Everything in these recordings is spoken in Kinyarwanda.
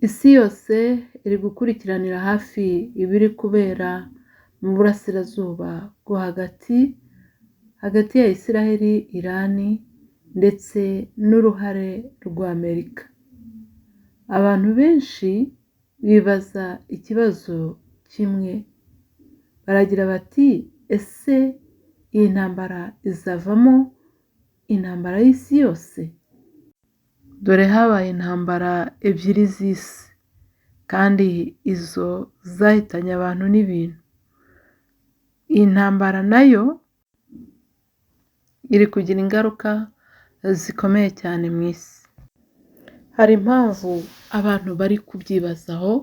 Isi yose iri gukurikiranira hafi ibiri kubera mu burasirazuba bwo hagati, hagati ya Isiraheli, Irani ndetse n'uruhare rwa Amerika. Abantu benshi bibaza ikibazo kimwe, baragira bati ese iyi ntambara izavamo intambara y'isi yose? Dore habaye intambara ebyiri z'isi kandi izo zahitanye abantu n'ibintu. Iyi ntambara nayo iri kugira ingaruka zikomeye cyane mu isi. Hari impamvu abantu bari kubyibazaho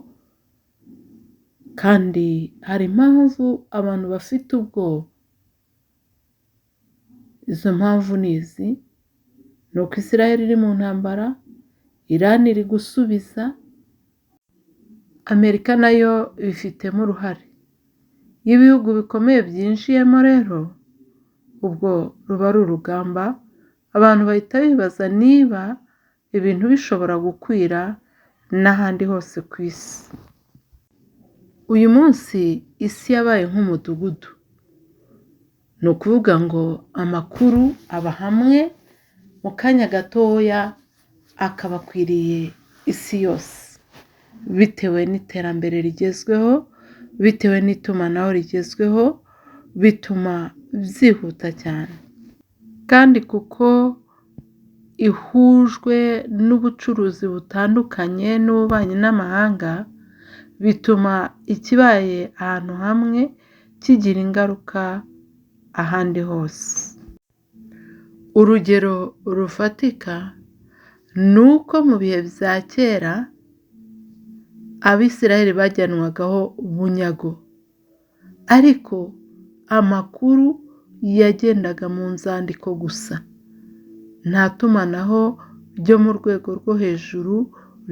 kandi hari impamvu abantu bafite ubwoba. Izo mpamvu ni izi: ni uko Isiraheli iri mu ntambara, Irani iri gusubiza, Amerika nayo ibifitemo uruhare. Iyo ibihugu bikomeye byinjiyemo rero, ubwo ruba ari urugamba, abantu bahita bibaza niba ibintu bishobora gukwira n'ahandi hose ku isi. Uyu munsi isi yabaye nk'umudugudu. Ni ukuvuga ngo amakuru aba hamwe mu kanya gatoya akaba akwiriye isi yose, bitewe n'iterambere rigezweho, bitewe n'itumanaho rigezweho, bituma byihuta cyane. Kandi kuko ihujwe n'ubucuruzi butandukanye n'ububanyi n'amahanga, bituma ikibaye ahantu hamwe kigira ingaruka ahandi hose. Urugero rufatika ni uko mu bihe bya kera Abisiraheli bajyanwagaho bunyago, ariko amakuru yagendaga mu nzandiko gusa, nta tumanaho ryo mu rwego rwo hejuru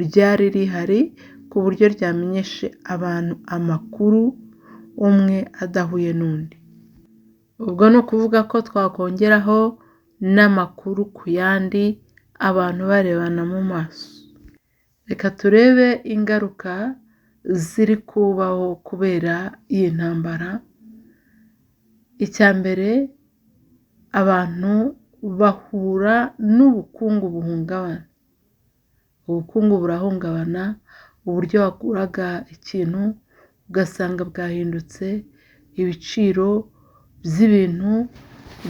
ryari rihari ku buryo ryamenyesha abantu amakuru umwe adahuye n'undi. Ubwo ni ukuvuga ko twakongeraho n'amakuru ku yandi abantu barebana mu maso. Reka turebe ingaruka ziri kubaho kubera iyi ntambara. Icya mbere, abantu bahura n'ubukungu buhungabana. Ubukungu burahungabana, uburyo waguraga ikintu ugasanga bwahindutse, ibiciro by'ibintu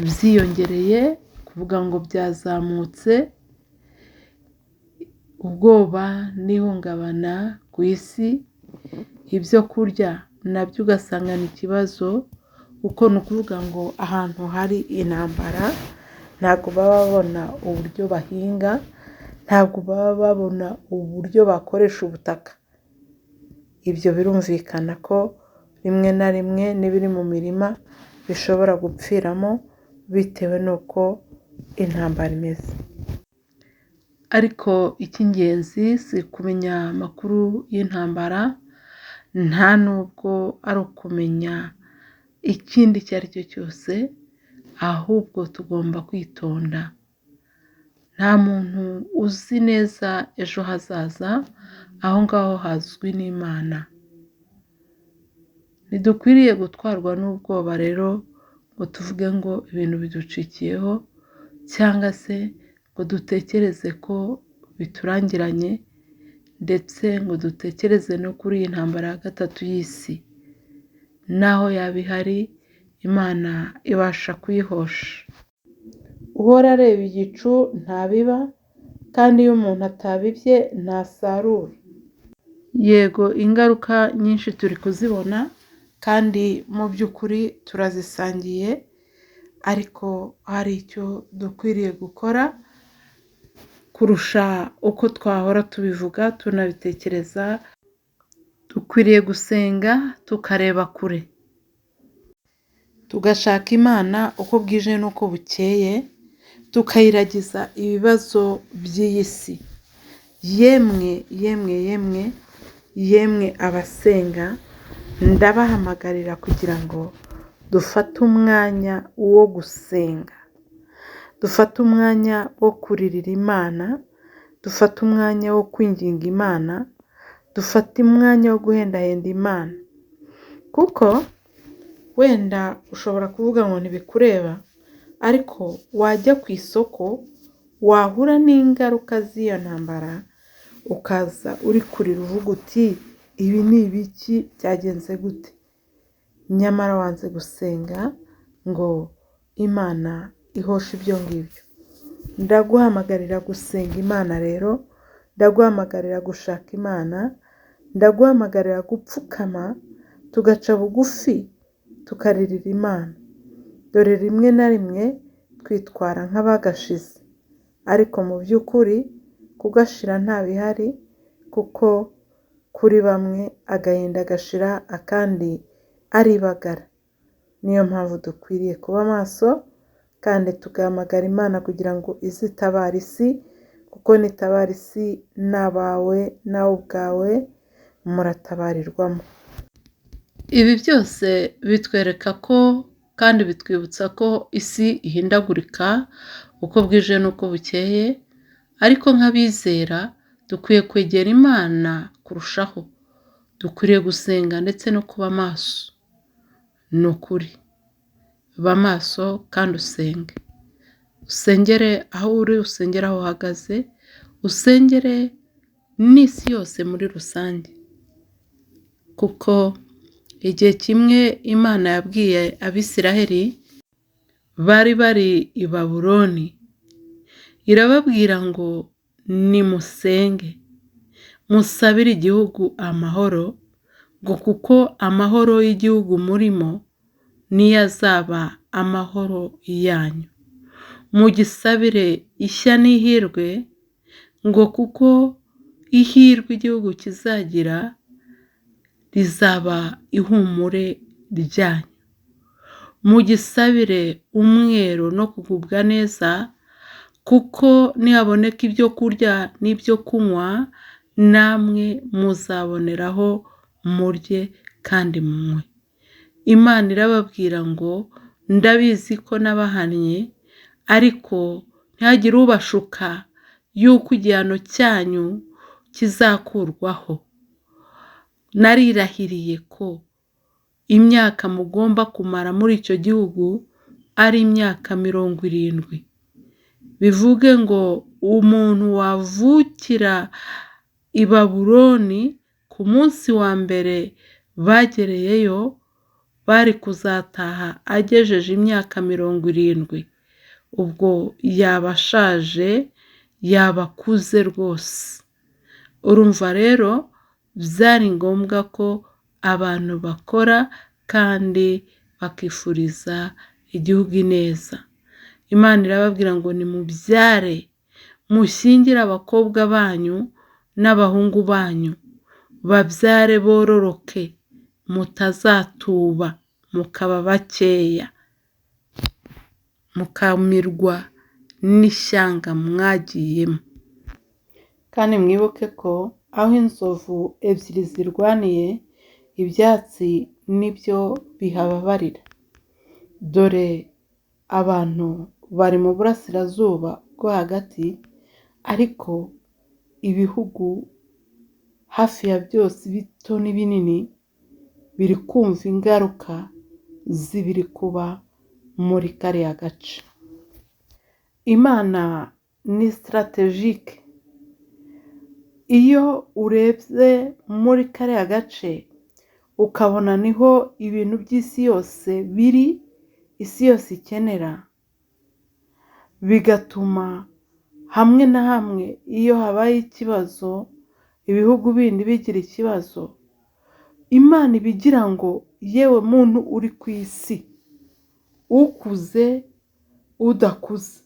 byiyongereye, kuvuga ngo byazamutse, ubwoba n'ihungabana ku isi, ibyo kurya nabyo ugasanga ni ikibazo, kuko ni ukuvuga ngo ahantu hari intambara ntabwo baba babona uburyo bahinga, ntabwo baba babona uburyo bakoresha ubutaka. Ibyo birumvikana ko rimwe na rimwe n'ibiri mu mirima bishobora gupfiramo bitewe n'uko intambara imeze. Ariko icy'ingenzi si ukumenya amakuru y'intambara, nta nubwo ari ukumenya ikindi icyo ari cyo cyose, ahubwo tugomba kwitonda. Nta muntu uzi neza ejo hazaza, aho ngaho hazwi n'Imana. Ntidukwiriye gutwarwa n'ubwoba rero ngo tuvuge ngo ibintu biducikiyeho cyangwa se ngo dutekereze ko biturangiranye ndetse ngo dutekereze no kuri iyi ntambara ya gatatu y'isi. Naho yaba ihari, Imana ibasha kuyihosha. Uhora areba igicu ntabiba, kandi iyo umuntu atabibye ntasarura. Yego ingaruka nyinshi turi kuzibona kandi mu by'ukuri turazisangiye, ariko hari icyo dukwiriye gukora kurusha uko twahora tubivuga tunabitekereza, dukwiriye gusenga tukareba kure, tugashaka Imana uko bwije n'uko bukeye, tukayiragiza ibibazo by'iyi si. Yemwe yemwe yemwe yemwe abasenga, ndabahamagarira kugira ngo dufate umwanya wo gusenga, dufate umwanya wo kuririra Imana, dufate umwanya wo kwinginga Imana, Dufate umwanya wo guhendahenda Imana, kuko wenda ushobora kuvuga ngo ntibikureba, ariko wajya ku isoko wahura n'ingaruka z'iyo ntambara, ukaza uri kurira uvuga uti ibi ni ibiki, byagenze gute? Nyamara wanze gusenga ngo Imana ihoshe ibyo ngibyo. Ndaguhamagarira gusenga Imana rero, ndaguhamagarira gushaka Imana, ndaguhamagarira gupfukama tugaca bugufi tukaririra Imana. Dore rimwe na rimwe twitwara nk'abagashize, ariko mu by'ukuri kugashira nta bihari, kuko kuri bamwe agahinda gashira akandi aribagara. Niyo mpamvu dukwiriye kuba maso kandi tugahamagara Imana kugira ngo ize itabare isi, kuko nitabara isi n'abawe nawe ubwawe muratabarirwamo. Ibi byose bitwereka ko kandi bitwibutsa ko isi ihindagurika uko bwije n'uko bukeye, ariko nk'abizera dukwiye kwegera Imana kurushaho. Dukwiriye gusenga ndetse no kuba maso. Ni ukuri, ba maso kandi usenge. Usengere aho uri, usengere aho uhagaze, usengere n'isi yose muri rusange, kuko igihe kimwe Imana yabwiye Abisiraheli bari bari i Babuloni, irababwira ngo nimusenge, musabire igihugu amahoro, ngo kuko amahoro y'igihugu murimo niyo azaba amahoro yanyu. Mugisabire ishya n'ihirwe, ngo kuko ihirwe igihugu kizagira rizaba ihumure ryanyu. Mugisabire umwero no kugubwa neza, kuko nihaboneka ibyo kurya n'ibyo kunywa, namwe muzaboneraho murye kandi munywe. Imana irababwira ngo ndabizi ko nabahannye, ariko ntihagire ubashuka yuko igihano cyanyu kizakurwaho. Narirahiriye ko imyaka mugomba kumara muri icyo gihugu ari imyaka 70. Bivuge ngo umuntu wavukira i Babuloni ku munsi wa mbere bagereyeyo, bari kuzataha agejeje imyaka 70. Ubwo yaba ashaje, yaba akuze rwose. Urumva rero byari ngombwa ko abantu bakora kandi bakifuriza igihugu ineza. Imana irababwira ngo nimubyare, mushyingire abakobwa banyu n'abahungu banyu, babyare bororoke, mutazatuba mukaba bakeya, mukamirwa n'ishyanga mwagiyemo. Kandi mwibuke ko aho inzovu ebyiri zirwaniye, ibyatsi nibyo bihababarira. Dore abantu bari mu burasirazuba bwo hagati, ariko ibihugu hafi ya byose bito n'ibinini biri kumva ingaruka z'ibiri kuba muri kariya gace. Imana ni strategique. Iyo urebye muri kariya gace ukabona niho ibintu by'isi yose biri, isi yose ikenera, bigatuma hamwe na hamwe iyo habaye ikibazo ibihugu bindi bigira ikibazo, Imana iba igira ngo yewe muntu uri ku isi, ukuze udakuze,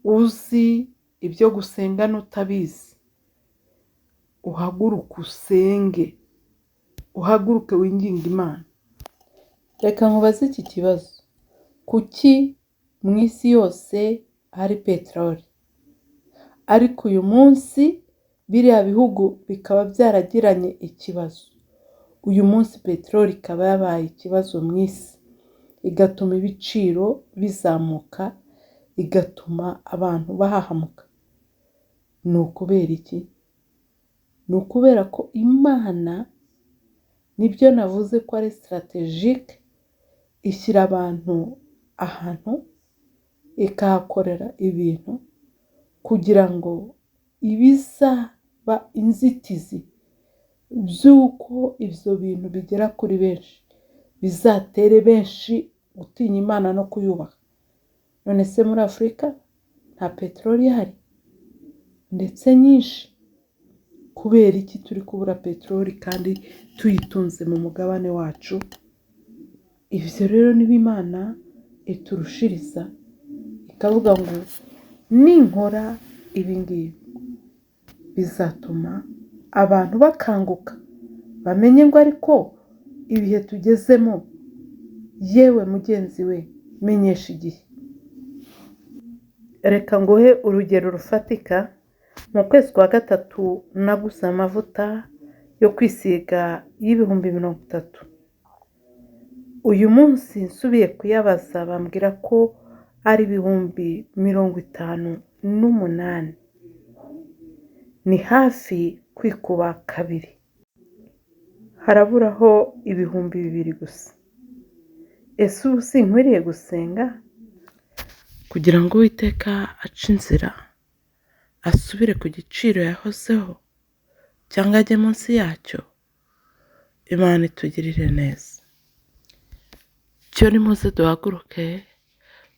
uzi ibyo gusenga n'utabizi, uhaguruke usenge, uhaguruke winginge Imana. Reka nkubaze iki kibazo: kuki mu isi yose hari peteroli, ariko uyu munsi biriya bihugu bikaba byaragiranye ikibazo? Uyu munsi peteroli ikaba yabaye ikibazo mu isi, igatuma ibiciro bizamuka, igatuma abantu bahahamuka. Ni ukubera iki? Ni ukubera ko Imana, nibyo navuze ko ari stratégique, ishyira abantu ahantu ikahakorera ibintu kugira ngo ibizaba inzitizi by'uko ibyo bintu bigera kuri benshi bizatere benshi gutinya Imana no kuyubaha. None se muri Afurika nta peteroli ihari ndetse nyinshi? Kubera iki turi kubura peteroli kandi tuyitunze mu mugabane wacu? Ibyo rero niba Imana iturushiriza ikavuga ngo ninkora ibi ngibi bizatuma abantu bakanguka, bamenye ngo ariko ibihe tugezemo, yewe mugenzi we, menyesha igihe. Reka nguhe urugero rufatika. Mu kwezi kwa 3 naguze amavuta yo kwisiga y'30,000. Uyu munsi nsubiye kuyabaza bambwira ko ari 58,000. Ni hafi kwikuba kabiri, haraburaho 2,000 gusa. Ese ubu sinkwiriye gusenga kugira ngo Uwiteka ace inzira, asubire ku giciro yahozeho cyangwa ajye munsi yacyo? Imana itugirire neza. Cyo nimuze duhaguruke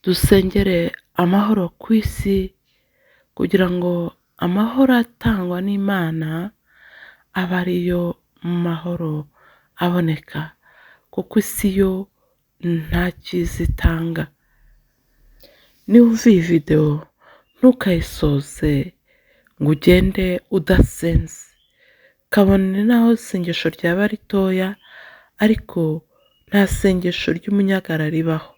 dusengere amahoro ku isi, kugira ngo amahoro atangwa n'Imana abe ariyo mahoro aboneka, kuko isi yo nta cyiza itanga. Niba uva iyi videwo ntukayisoze ngo ugende udasenze, kabone n'aho isengesho ryaba ritoya, ariko nta sengesho ry'umunyagara ribaho.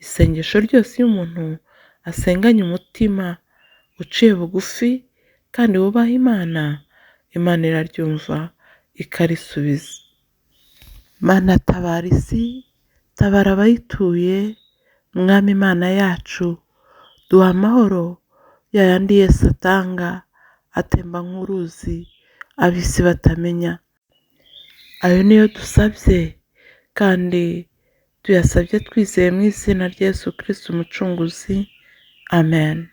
Isengesho ryose iyo umuntu asenganye umutima uciye bugufi kandi wubaha Imana, Imana iraryumva ikarisubiza. Mana tabara isi, tabara abayituye, Mwami Imana yacu, duha amahoro ya yandi Yesu atanga, atemba nk'uruzi ab'isi batamenya. Ayo niyo dusabye kandi tuyasabye twizeye mu izina rya Yesu Kristo Umucunguzi. Amen.